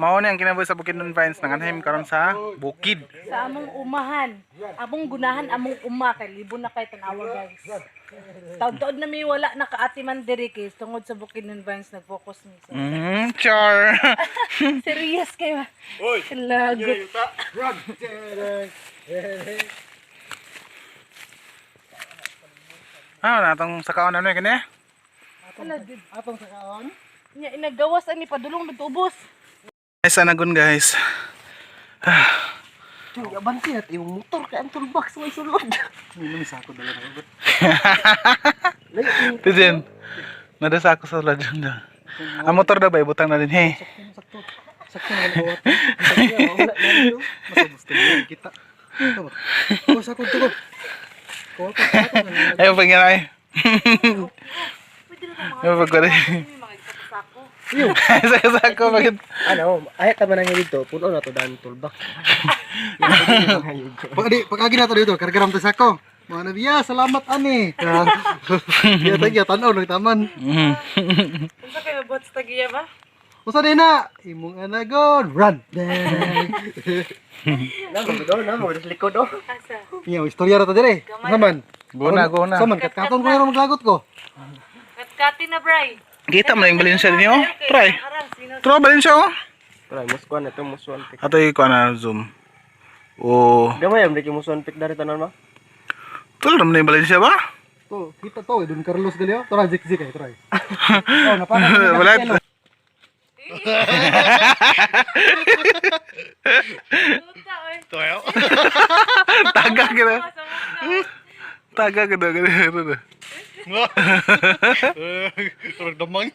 Mao ni ang kinabuhi sa Bukidnon Vines, nanganhim karon sa bukid. Sa among umahan. Among gunahan, among uma kay libo na kay tanawa, guys. Taud-taud na mi wala nakaatiman diri kay tungod sa Bukidnon Vines nag-focus mi sa. Char. Serious kayo. Oy. Lagot. Ah, natong sakaon ano kini? Wala gid. Atong sa kaon. Nya inagawas ani padulong nagtubos. Guys, anagon, guys. Chung, abanti at imong motor kay ang toolbox may sulod. Hindi sa ako dala na. Tisin. Nada ako sa ladyan na. Ang motor daw ba ibutang na din he. Sakto. Sakto na wala. Wala na dito. Masa gusto mo kita. Ito ba? Oh, sa ko. Ko ko. Ayaw pag yan ay. Pwede na mga Ayaw pag kuwan. mga sako. Sa sako bakit? Ano, ay ka man ang dito, puno na to dan toolbox. Pag di pag agi na to dito, kargaram ta sako. Mga nabiya, salamat ani. Ya tagya tan-aw nagtaman. Unsa kay bots tagiya ba? Usa din na imong anagon, run. Namo do, namo sa likod oh. Asa? Iya, istorya ra ta dire. Unsa man? Go na, go na. Unsa man katkaton ko na maglagot ko. Katkati na, bray. Kita mo na yung Valencia ninyo? Try. Arang sino? Try Valencia oh. Try muskuan ito muswan pick. Ato yung na zoom. Oh, Gamay am di muswan pick dari tanan ma. tulo naman na yung Valencia ba? To, kita to eh, Don Carlos galio. Tara zik zik eh, try. Oh, napaka. Wala. Puta oy. Taga kita. Sa muna. Taga kita. Kita. Turag damang.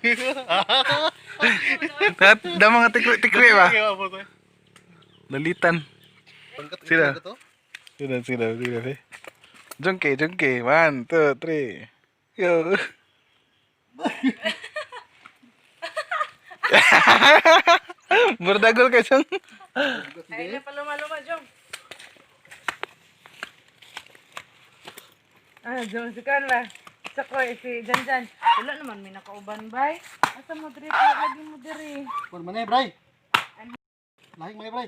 Damang nga tikwi tikwi ba? Lalitan. Sila. Sila, sila, sila. Jungke, jungke. One, two, three. Go. Berdagol kay Jong. Ay na paluma-luma, Jong. Ah, Jong, si kan ba? Sa ko eh, si Janjan. Wala naman may nakauban bay. Asa mo diri pa lagi mo diri. Kon man eh, bray. Lahing man eh, bray.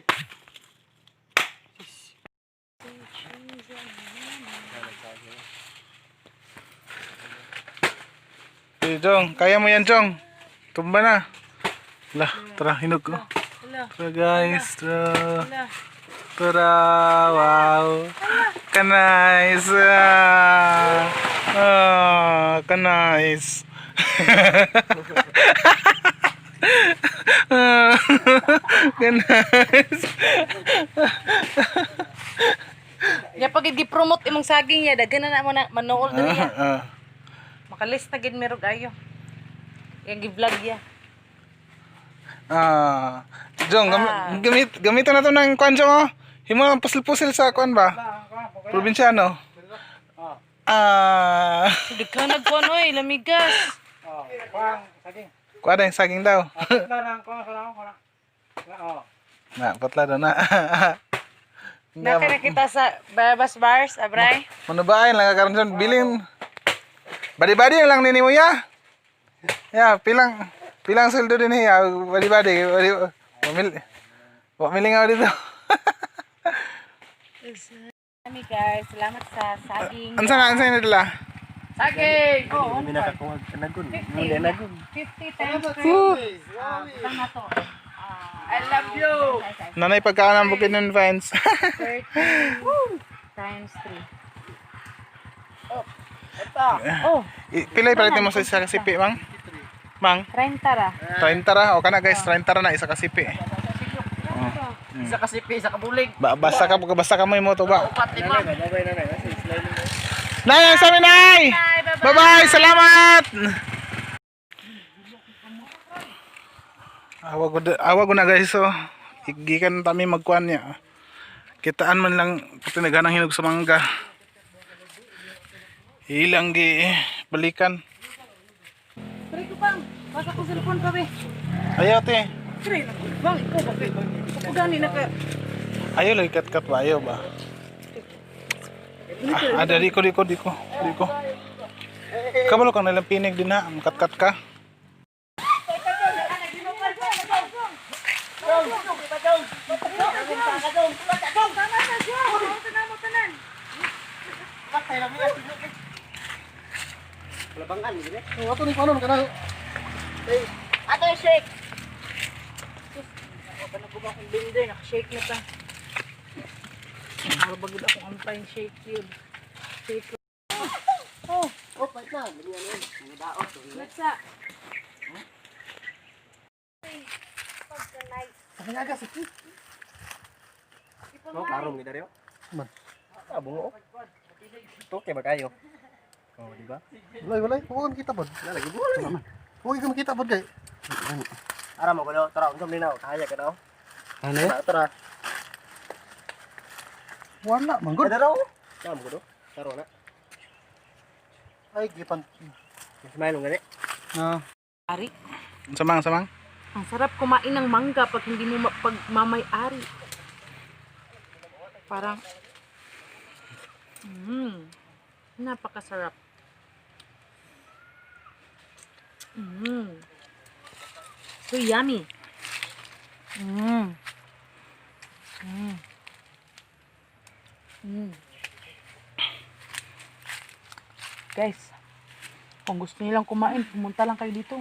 Si Jong, kaya mo yan, Jong. Tumba na. Lah, tara, hinog ko. Wala, Tara guys, tara. wala. Tara, wow. Ka-nice. Ah, ah, ka-nice. Ah, ka-nice. Ya pag gi-promote imong saging ya daghan na na mo na manool diri ya. Ah, Makalist na gid merog ayo. Yang gi-vlog ya. ah. Jong, gamitan na to ng kwan, Jong, oh. Himo ang pusil-pusil sa kwan ba? Probinsyano. Ah. Daghan nagkuan oy, lamigas. Kuha na yung saging daw. Na, patla daw na. Naka na kita sa Barabas Bars, abray. Manubain lang karon dyan. Bilin. Badi-badi lang nini mo ya. Ya, pilang sweldo din ya. Badi-badi. Badi, pamil, pamilingaw dito. Kami guys, salamat sa saging. Ansa na nila? Saging! Oh, Hindi nakakuha kanagon. Hindi nagon. 50 times 3. Ah, tama to. Ah, I love you. Nanay pagkaan ng Bukidnon fans. 30 times 3. Oh, Pilay palitin mo sa isa kasipi, mang? Mang? 30 ra. 30 ra. O kana guys, 30 ra na isa kasipi. Isa kasipi, isa kabulig. Ba basta ka mo yung moto ba? Upat lima. Babay nanay, kasi slide. Nay, sa amin, nay! Bye-bye! Salamat! Awa ko na guys, so gikan tami magkuan niya. Kitaan man lang pati naghanang hinog sa mangga. Ilang gi balikan. Pre ko pang, basa ko cellphone pa be. Ayaw te. Pre, naku, bang ikaw ba kay? Ako gani na ka. Ayaw lagi kat-kat ba ayaw ba? Ah, ah, di ko di ko di ko di ko. Kabalo kang nalang pinig din ha, kat-kat ka. Tama sa siya. Tanan mo tanan. Kalabangan gini. Oh, ato ni panon kana. Ato shake. Ako na guba akong binder, naka-shake na ta. Araw ba gud akong ampay shake yun. Shake. Oh, Oh, pait na. Ganyan yun. Mga daot. let's. Pangaga sa ki. No, klaro mi daryo. Man. Ah, bungo. Toke ba kayo? Oh, di ba? Walay walay, huwag kang kita pod. Wala lagi bungo. Huwag kang makita pod kay. Ara mo kuno, tara unsa man kaya ka na. Ano? Tara, tara. Wala man gud. Tara. Tara mo kuno. Tara na. Ay gipan Smile mo gani. na. Ari, Samang samang. ang sarap kumain ng mangga pag hindi mo pagmamay-ari. Parang napakasarap. So yummy. Guys, kung gusto niyo lang kumain, pumunta lang kayo dito.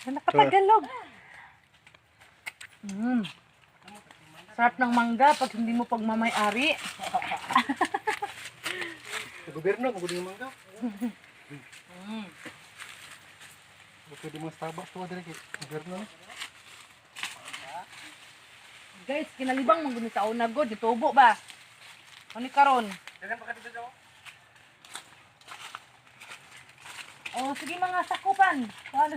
Ay, nakatagalog. Sarap ng mangga pag hindi mo pagmamay-ari. Sa gobyerno mo gud yung mangga. Pwede mo Starbucks to dire kay gobyerno ni. Guys, kinalibang man gud ni taon na god, nitubo ba? Ano ni karon? Oh, sige mga sakupan. Kuha na.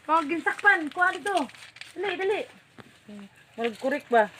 Kuha ginsakpan, kuha dito. Dali, dali. Murag kurik ba?